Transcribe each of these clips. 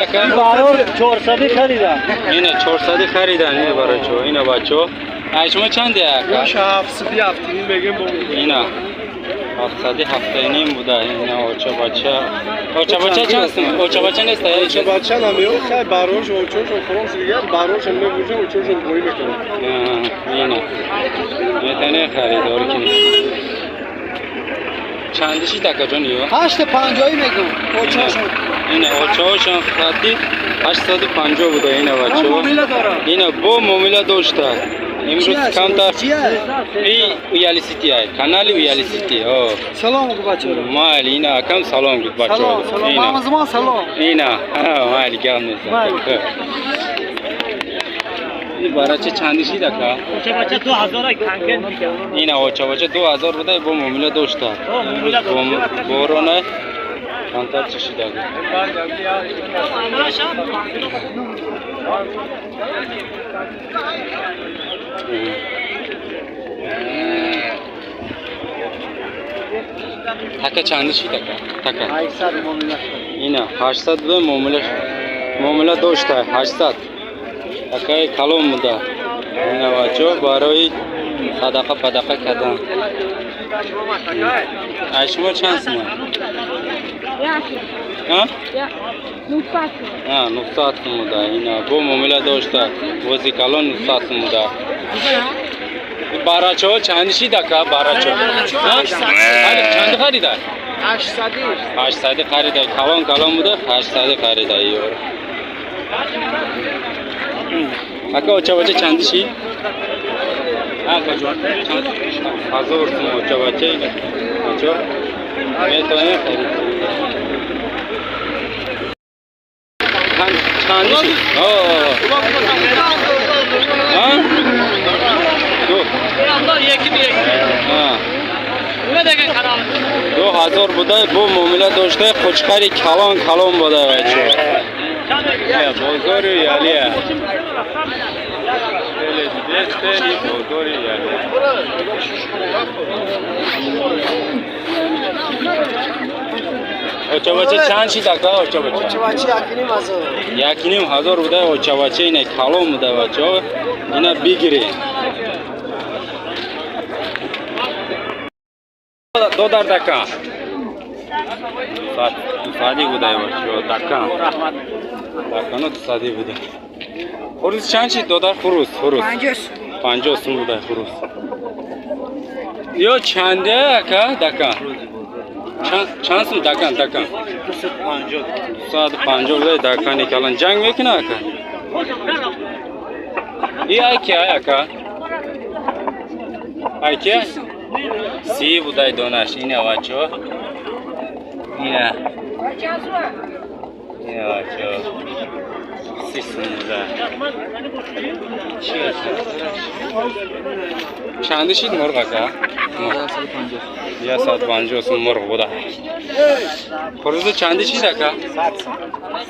Барор 400 харидан. Ина 400 харидан, ина барочо, ина бачо. Ай шумо чанде ака? 707 мегем бо. Ина 707 буда, ина оча бача. Оча бача чанд сум? Оча бача нест, ай Оча бача намео, хай барош очош хурос дигар барош мебуржа очош бой мекунад. Ина. Метане харидор кини. Чандиши така ҷон ё? 850 мегум. Очошон. Ина очошон хати 850 буда ина бачо. Ина бо муомила дошта. Имрӯз камтар и Уяли Сити ай, канали Уяли Сити. О. Салом гу бачаро. Майли ина акам салом гу бачаро. Салом, салом. Мамазмон салом. Ина, майли гап нест. Ин барача чандиши дака? Оча бача 2000 канкен мегам. Ина оча бача 2000 буда бо муомила дошта. Имрӯз борона камтар чишида. Така чандиши така? Така. 800 муомила. Ина 800 буда муомила муомила дошта 800. Такаи калон буда. Ина бачо барои садақа падақа кардан. Ай шумо чанд сум? Ҳа? 900 сум буда. Ина бо муомила дошта. Бози калон 900 сум буда. Барачо чандиши дака барачо? Чанд харида? 800. 800 харида. Калон калон буда 800 харида ёр. Ака оча бача чандиши? Ака ҷон чанд? 1000 сум оча бача ина. Оча метавонем харид. Чандиши? О. Ҳа? Ду. Ҳа. 2000 буда бо муомила дошта қучқари калон калон буда бача. Бозори Ялия. Хеле дидед, бозори Ялия. Оча бача чанд шид ака оча бача? Оча бача 1500. 1500 буда оча бача ина калон буда бача. Ина бигире. Додар дака. Сади буда бача дака. Дакано сади буда. Хурус чанд шид додар хурус хурус? 50 сум буда хурус. Ё чанде ака дака? Чанд сум дакан дакан? 250. 250 буда дакани калон ҷанг мекуна ака? И ай ки ай ака? Ай ки? 30 будай донаш ина бачо. Ина. Ина бачо. 30 сум буда. Чанди шид мурғ ака? 150 сум мурғ буда. Хурӯзи чанди шид ака?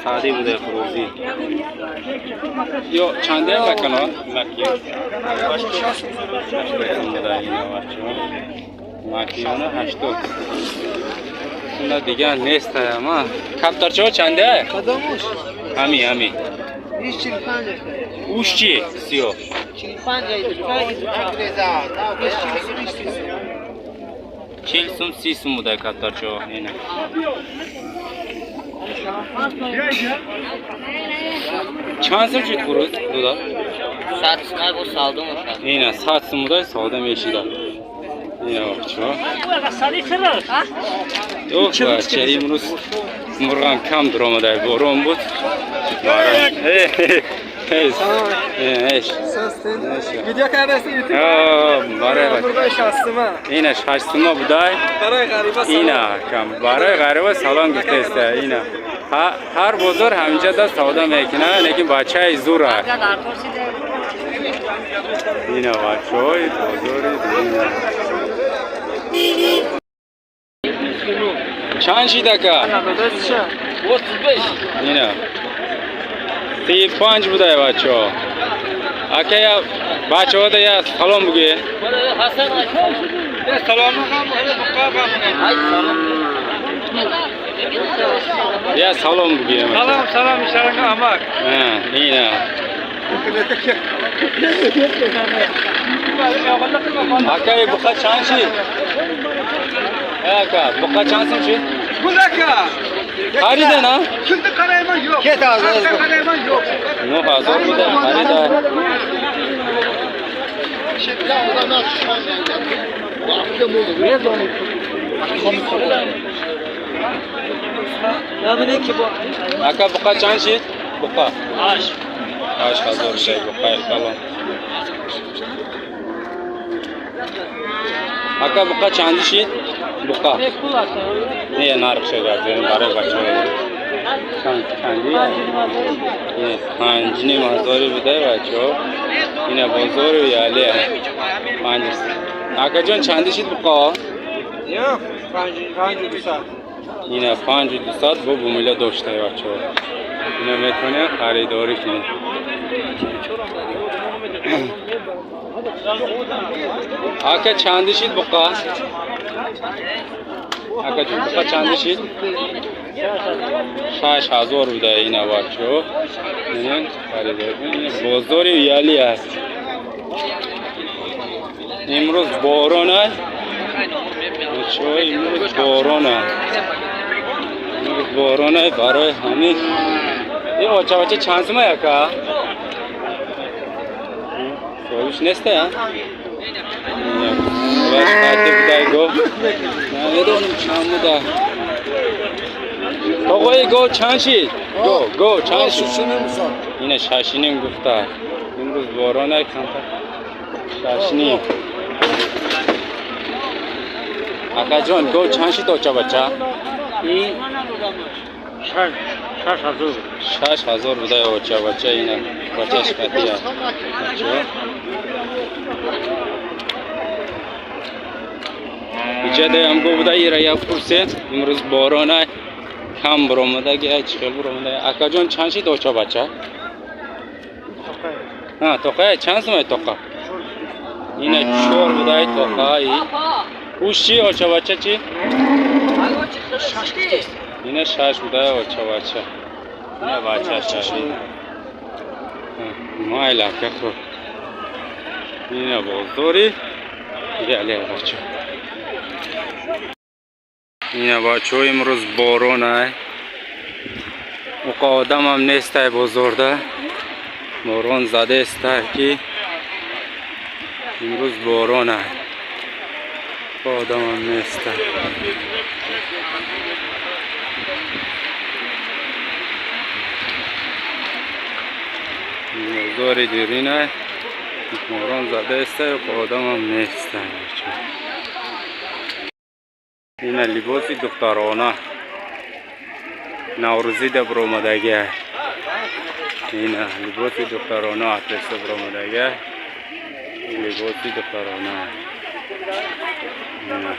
100 буда хурӯзи. Ё чанде макано? Маки. 80 буда ина бачо. Макиёна 80. Суна дигар нест ама. Каптарчо чанде? Кадомуш? Ҳами ҳами. 45. Уш чи? Сиё. 45 40 сум 30 сум буда каптарчо ина. Чанд сум шуд хурӯз дуда? 100 сум бо савдо мешавад. Ина 100 сум буда савдо мешида. Ина бачо. Ох бача имрӯз мурғам кам дуромада борон буд. Видео кардасти ютуб? Барои мурғои 60 сума. Ина 60 сума будай. Барои ғариба салом. Ина кам барои ғариба салом гуфтеста ина. Ҳар бозор ҳаминҷа да савдо мекунад, лекин бачаи зура. Ина бачаҳои бозори ина. Чанд шид ака? Ина 35 будай бачаҳо. Ака я бачаҳо да я салом бугӯе. Салом. Я салом бигӯем. Салом, салом, ишорака амак. Ина. Акай буқа чанд шид? Ака, буқа чанд сум шид? Гулака. Харида на? Килди қарайман yo'q. Ket qarayman yo'q. 9000 буда, харида. Ака буқа чанд шид? Буқа. 8000 буда буқаи калон. Ака буқа чанди шид? Буқа. Не, нарх шуда, барои бачаҳо. Чанди? 5,5 ҳазори буда бачаҳо. Ина бозори Яле. 5. Акаҷон чанди шид буқа? Yo'q, 5 5 200. Ина 5 200 бо бумила дошта бачаҳо. Ина метавонед харидорӣ кунед. Ака чанди шид буқа? Акаҷон буқа чанди шид? 6000 буда ина бачаҳо. Ина харидорӣ кунед. Ина бозори Яле аст. Имрӯз борон аст. Бачаҳо имрӯз борон аст. Имрӯз борон аст барои ҳамин. Ин оча-бача чанд сума яка? Солиш неста я? Ваш қати будай гов. Намедонам чанд буда. Тоғои гов чанд шид? Гов, гов чанд шид? Ина 6,5 гуфта. Имрӯз борон аст камтар. 6,5. Акаҷон гов чанд шид оча-бача? 6000. 6000 буда оча-бача ина бачаш қатия. Бачаҳо. Иҷадаям гов буда ира як пурсед. Имрӯз борон аст. Кам буромадаги чӣ хел буромада. Акаҷон чанд шид оча-бача? Ҳа, тоқая чанд сумай тоқа? Ина 4 будаи тоқаи. Уш чи оча-бача чи? Ина 6 будаи оча-бача. Ина бача шаш. Майла ака хуб. Ина бозори. Яле бача. Ина бачаҳо имрӯз борон ай. Уқа одамам нестай бозорда. Борон задестай ки имрӯз борон ай. Уқа одамам нестай. Бозори дирин ай. Борон задестай, уқа одамам нестай. Ина либоси духтарона. Наврӯзӣ да буромадагия. Ина либоси духтарона атлеса буромадагия. Либоси духтарона. Ина.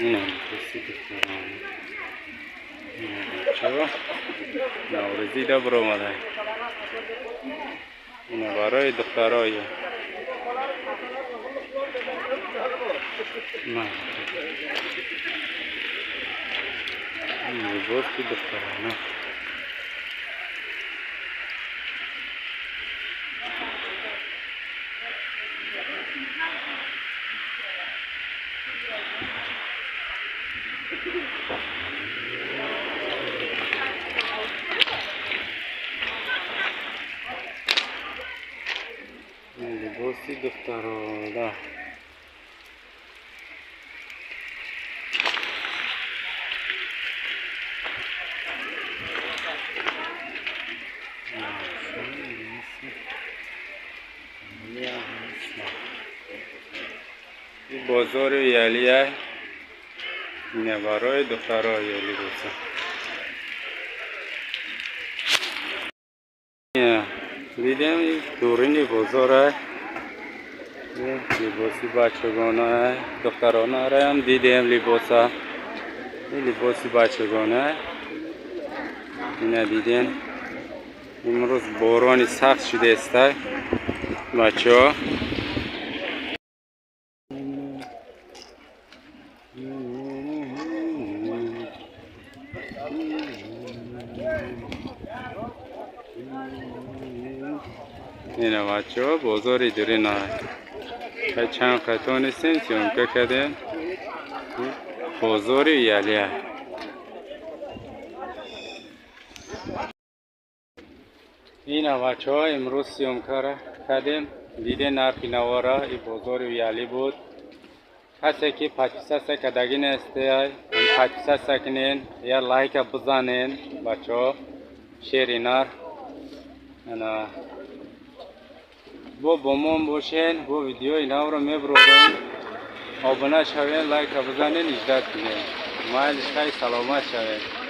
Ина либоси духтарона. Бачаҳо наврӯзӣ да буромада. Ина барои духтарои. Либоси духтарона. Либоси духтарона. Бозори Ялия. Ина барои духтарои либоса. Дидем дурини бозора. Либоси бачагона, духтаронараам дидем либоса. Либоси бачагона. Ина диден, имрӯз борони сахт шудааста, бачаҳо. Ина, бачаҳо, бозори дурина чанд қатонистем, съёмка кардем. Бозори Ялия. Ина, бачаҳо, имрӯз съёмкара кардем, диде нархи навора. И бозори Ялӣ буд. Касе ки подписаться кардагӣ нестей, подписаться кунен, я лайка бизанен, бачаҳо. Шери нар ана бо мон бошен, бо видеои навро мебурорем. Обуна шавен, лайка бизанен, иждат кунен. Майли, хай, саломат шавен.